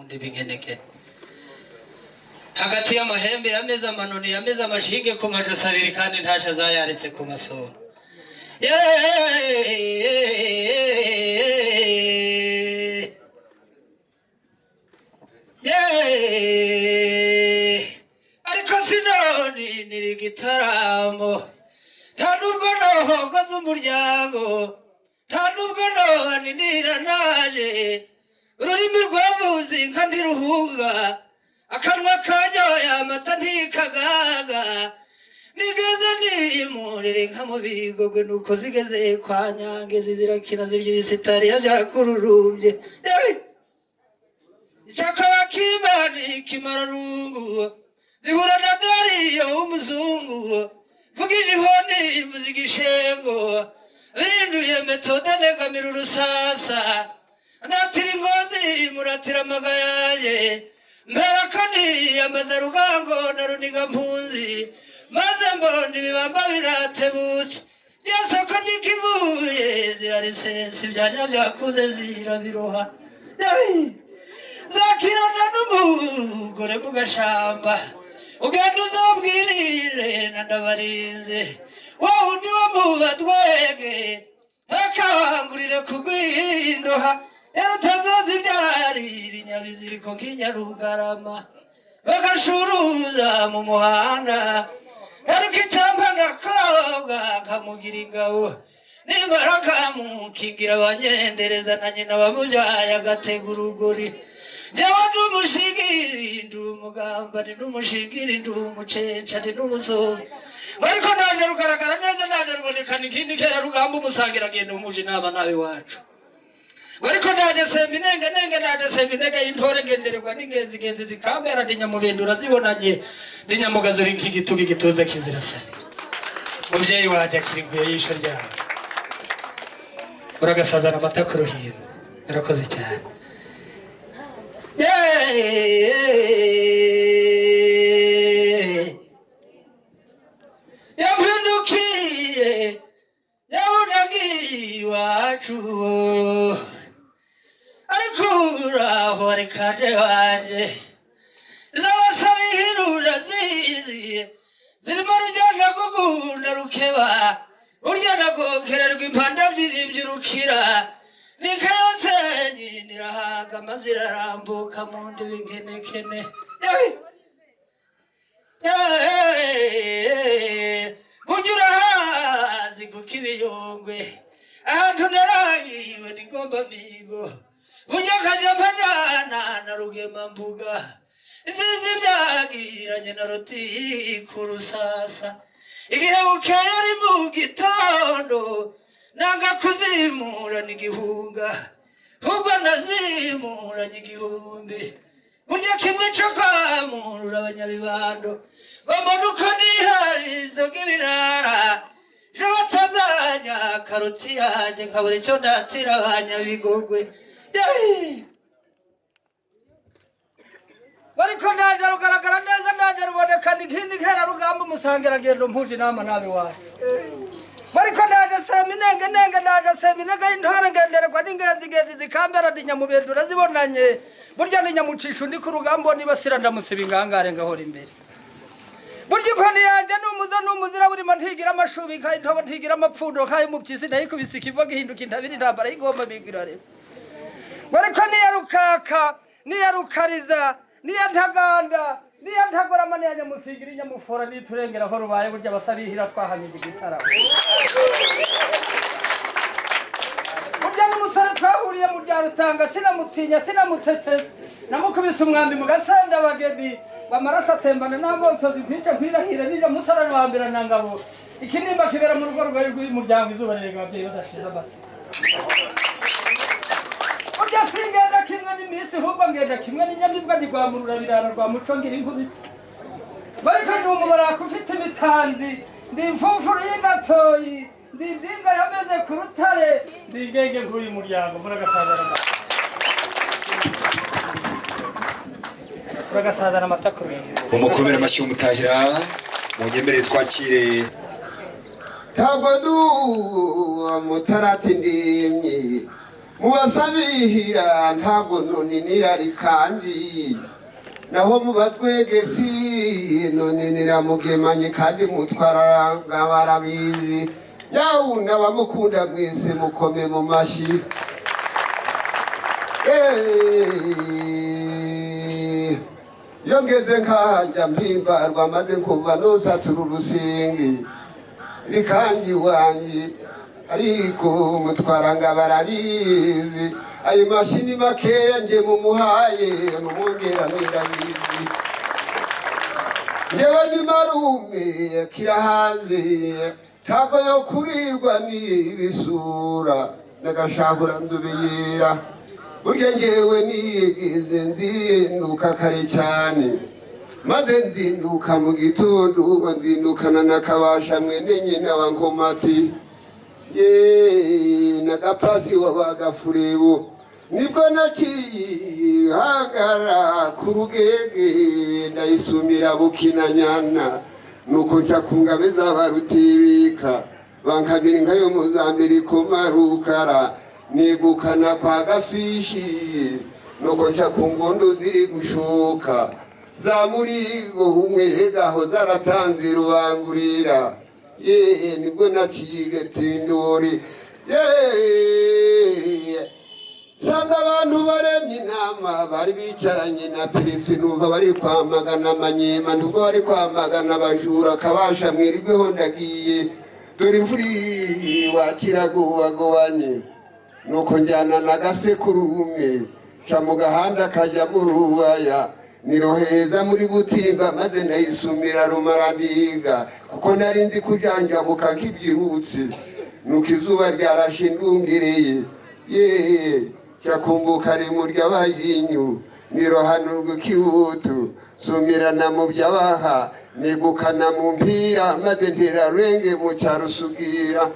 Ndibinkenekene hagati y'amahembe yameze amanoni, yameze amashinge ku majosi abiri, kandi ntasha zayaritse ku masonga. Yeee, ariko sinoni niri igitaramo, nta nubwo nohogoza umuryango, nta nubwo nobaninira naje. Ururimi rwavuze inka ntiruhuga, akanwa kanyoye amata ntikagaga. Nigeze nimurira inka mu bigogwe, nuko zigeze kwa Nyangezi zirakina, zirya ibisitariya byakururumbye. Icyakaba kimani kimararungu zihura na Dariyo w'umuzungu, vugije ihoni ivuze igishengo, birinduye metode negamira urusasa, natira ingozi muratira amagayaye, mperako niyambaza Rugango na Runiga mpunzi, maze mbona ibibamba biratebutse, rya soko ry'ikivuye zirarisesa, ibyanya byakuze zirabiroha. Zakirana n'umugore mu gashamba, ugenda uzabwirire na Ndabarinze wa wundi wo mu Batwege, ntakangurire kugwindoha rero utazoza ibyarira inyabiziriko nk'inyarugarama bagashuruza mu muhanda. Ariko icyampa ngakobwa nkamugira ingabo, nimara nkamukingira abanyendereza na nyina bamubyaye agatega urugori. Njyewe ndi umushingiri, ndi umugamba, ndi n'umushingiri, ndi umucenca, ndi n'umusonga. Ariko ndaje rugaragara neza, ndaje rubonekana ikindi kera rugamba umusangira agenda umuje inama nawe iwacu. Ariko ndaje semba inenge nenge, ndaje semba intege y'intore, ngendererwa n'ingenzi ngenzi zikambera, ndi nyamubendura zibonanye, ndi nyamugazo uri nk'igitugu igituza kizirasanira. Mubyeyi wanjye akiri inkwiye y'isho ryawe, uragasazana amata ku ruhimbi, urakoze cyane. Yampindukiye yabonagiye iwacu, ariko uraho rekaje wanjye zabasaba ihirura ziziye zirimo rujyana gugunda rukeba, urya nagokererwa impanda by'ibyurukira, ninka yose nyine irahaga maze irarambuka mu ndiba inkenekene. Burya urahazi kuko ibiyungwe ahantu narahiwe ni ngomba migo, burya nkajya mpajyana na rugema mbuga nziza ibyagiranye na ruti ku rusasa. Igihe bukeye ari mu gitondo nanga kuzimurana igihunga, ahubwo nazimuranye igihumbi. Burya kimwe cyo kwamurura abanyabibando ngo mbone uko nihari inzoga ibirara, ejo batazanya karoti yanjye nkabura icyo ndatira abanyabigogwe. Ariko ndaje rugaragara neza, ndaje rubonekana inkindi nkera rugamba umusangira ngendo mpuje inama nabi wacu. Ariko ndaje sema inenge nenge, ndaje sema intege y'intore, ngendererwa n'ingenzi ngenzi zikambera, ndi nyamubendura zibonanye, burya ni nyamucisha undi ku rugamba nibasira ndamusiba ingangare ngahora imbere. Burya inkoni yanjye ni umuzo n'umuzira burimo, ntigira amashubi nkayo intobo, ntigira amapfundo nkayo umupyisi, ndayikubise ikiva gihinduka intabire, intambara y'ingoma bigira rero. Ariko niya Rukaka, niya Rukariza, niya Ntaganda, niya Ntagorama, niya Nyamusigira, Nyamufora niturengera aho rubaye, burya abasabihira twahanyije igitaramo. Burya n'umusore twahuriye mu rya Rutanga, sinamutinya sinamuteteza, namukubise umwambi mu gasenda abageni, amaraso atembana n'amosozi nkwica nkwirahira, nija musarani wa mbere na ngabo. Ikinimba kibera mu rugo rugari rw'umuryango, izuba rirenga ababyeyi badashize amatsiko. Burya singenda kimwe n'iminsi, ahubwo ngenda kimwe n'inyamibwa, ndigwamurura birara rwa muco ngira inkubito. Ariko ndi umubaraka ufite imitanzi, ndi imfumfuru y'igatoyi, ndi indinga yameze ku rutare, ndi ingenge nk'uyu muryango. Muragasazana amata, muragasazana amata ku ruhimbi. Mumukomere amashyi y'umutahira, munyemerere twakire. Ntabwo ndi uwa mutarati ndimye. Mubasabihira ntabwo noninira rikandi naho mubatwegesi noninira mugemanye kandi mutwararanga barabizi nyawuna bamukunda mwese mukome mu mashyi. Iyo ngeze nkahajya mpimbarwa maze nkumva nusatura urusingi rikangi wanjye ariko mutwaranga barabizi ayo mashini makeya nge mumuhaye numwongera ndabizi ngewe ni marume kirahaze ntabwo yo kurirwa n'ibisura ndagashahura ndubiyera burya ngewe nigeze nzinduka kare cyane maze nzinduka mu gitondo nzindukana na Kabasha mwene nyina wa Nkomati ye na Gapasi wabagafurebo nibwo nakihangara ku rugege ndayisumira bukinanyana nuko nca ku ngabe z'abarutibika bankamira inka yo muzambiri kumarukara negukana kwa Gafishi nuko nca ku ngondo ziri gushoka za murigo umwegaho zaratanze rubangurira ye nibwo nakigete indori ye sanga abantu baremye inama bari bicaranye na perefe numva bari kwamagana amanyema nubwo bari kwamagana abajura Kabasha mwirirweho ndagiye dore imvura wakiragobagobanye nuko njyana na gasekurume ca mu gahanda kajya mu rubaya niroheza muri butimba maze ndayisumira rumarandiga kuko nari nzi kujanjabuka nk'ibyirutsi nuko izuba ryarashe ndungereye ye cyakumbuka rimurya bayinyu nirohanurwa ikibutu sumirana mu byabaha negukana mu mpira maze ntera rwenge mu cyarusugira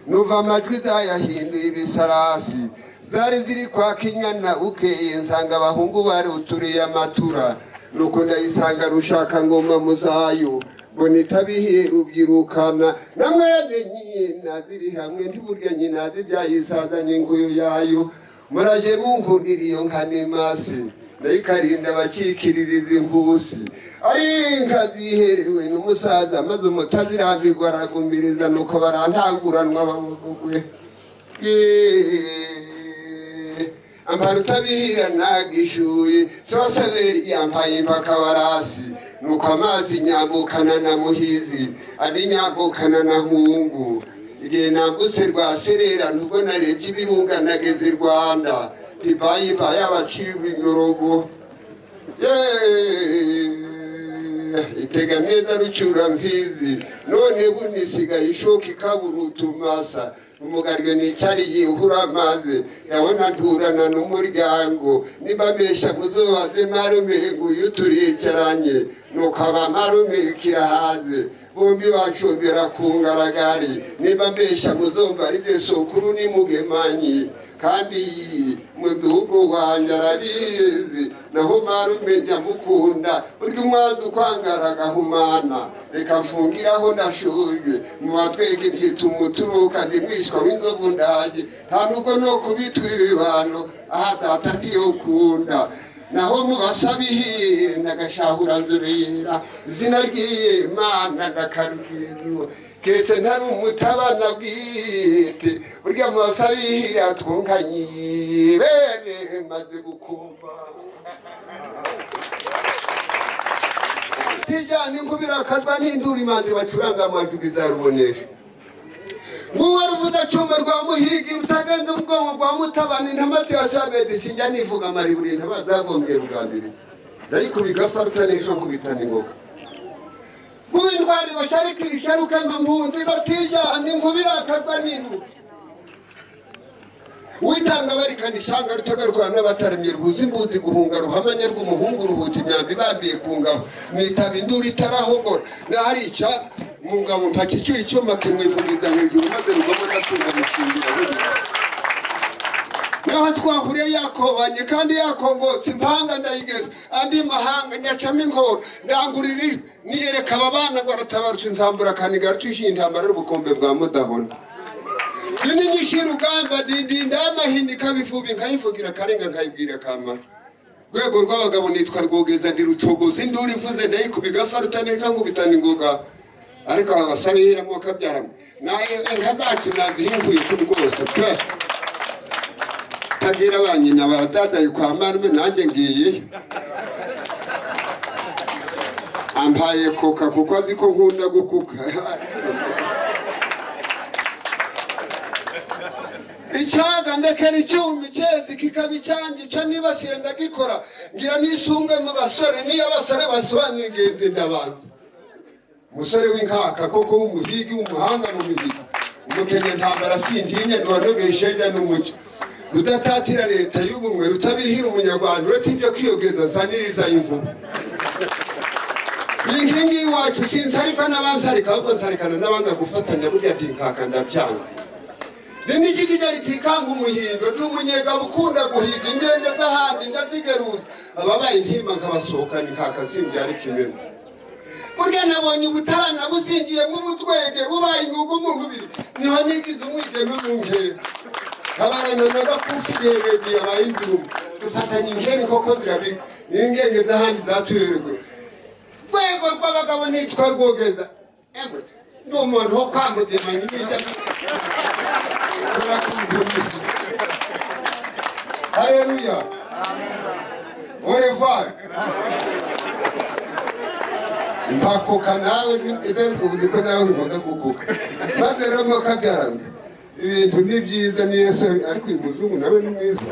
nuva amajwi zayahinduye ibisarasi zari ziri kwaka inyana bukeye nsanga abahungu bari uturiye amatura nuko ndayisanga rushaka ngoma muzayo mbona itabihiye rubyirukana na mwene nyina ziri hamwe ntiburya nyina zibyayisazanye inkuyo yayo muraje munkundira iyo nkanemasi ndayikarinda abakikiririza inkusi ari inka ziherewe n'umusaza maze umutazirambirwa aragumiriza nuko barantanguranwa babugugwe ampara utabihira nagishuye sosaberi yampaye impaka barasi nuko amazi nyambukana na Muhizi andi nyambukana na Nkungu igihe nambutse rwa Serera nubwo narebye ibirunga nageze Rwanda tibayibaye abaciwe imyorogo itega neza rucyura mfizi none bunisigaye ishoka ikabura utumasa umugaryo nicyari yihura amazi ndabona nturana n'umuryango nimba mesha muzobaze marume nguyu turicaranye nuko aba marume kirahaze bombi bacumbira ku ngaragari nimba mbesha muzombarize sokuru ni mugemanyi kandi muduhugu wanjye arabizi naho marume njya mukunda burya umwanzi ukwangara agahumana reka mfungiraho ndashoje mu batwege mfite umuturuka ndi mwishywa w'inzovu ndaje nta nubwo no kubitwa ibibano aha data ntiyokunda naho mubasabihi ndagashahura nzobera izina ry'Imana ndakarubwira keretse ntari umutabana bwite burya mubasabihira twunganye bene maze gukumba tijyana inkubira akajwa n'induru imanzi bacuranga amajwi zarubonesha nguwo ruvuza cyuma rwa Muhigi utagenze ubwonko rwa Mutabana intamati ya Shabedi sinjya nivuga amariburi ntabazagombye rugambire ndayikubika faruta n'ejo nkubitana ingoga mubintwari basharikira isharuka mpunzi batijyana inkubira akajwa n'induru witanga barikana ishyanga rutagarukana n'abataramye rwuza imbuzi guhunga ruhamanya rw'umuhungu ruhuta imyambi ibambiye ku ngabo nitaba induru itarahogora nahari icya mu ngabo mpaka icyuye icyuma kimwivugiza hejuru maze rugomba ndatunga mushingira buriya naho twahuriye yakobanye kandi yakongotse impanga ndayigeze andi mahanga nyacamo inkoro ndangurira ijwi niyereka aba bana ngo aratabarutse nzambura akaniga rutishyuye intambara y'ubukombe bwa Mudahona. Ninyishira rugamba ndindinda amahini kabifubi nkayivugira karenga nkayibwira kamara. Rwego rw'abagabo nitwa Rwogeza ndi rucogoza induru ivuze ndayikubiga farutaneka nkubitana ingoga. Ariko aba basabira mu kabyaramo. Naye inka zacu nazihinguye kuri rwose pe. Tagira abanyina badadaye kwa marume nanjye ngiye. Ampaye koka kuko azi ko nkunda gukuka. Icyaga ndekera icyuma icyezi kikaba icyanjye icyo nibasiye ndagikora ngira nisumbe mu basore niyo abasore basobanuye ingenzi ndabanza. Umusore w'inkaka koko w'umuhigi w'umuhanga mu mihigo umukenya ntambara sintinya ntiwanogeye isheja n'umucyo rudatatira leta y'ubumwe rutabihira umunyarwanda uretse ibyo kwiyogeza nsaniriza imvubu. Inkingi iwacu sinsarika n'abansarika ahubwo nsarikana n'abanga gufatanya burya ndi inkaka ndabyanga. Ninigigija ritikanga umuhindo ndi umunyegabo ukunda guhiga ingenge z'ahandi ndazigeruza ababaye intimba nkabasohokana inkaka simbyara ikimena. Burya nabonye ubutarana buzingiye mu butwege bubaye ingugu mu mubiri niho nigize umwigeme mu nkera. Abarana n'agakufi igihe yabaye indurumu dufatanya inkeri koko zirabika n'ingenge z'ahandi zatuyoberwe. Rwego rw'abagabo nitwa Rwogeza emwe ndi umuntu wo kwamugema nyija. Haleluya. Au revoir. Mpakoka nawe uzi ko nawe nkunda gukuka. Maze rero makabyaranga. Ibintu ni byiza ni Yesu ariko uyu muzungu nawe ni mwiza.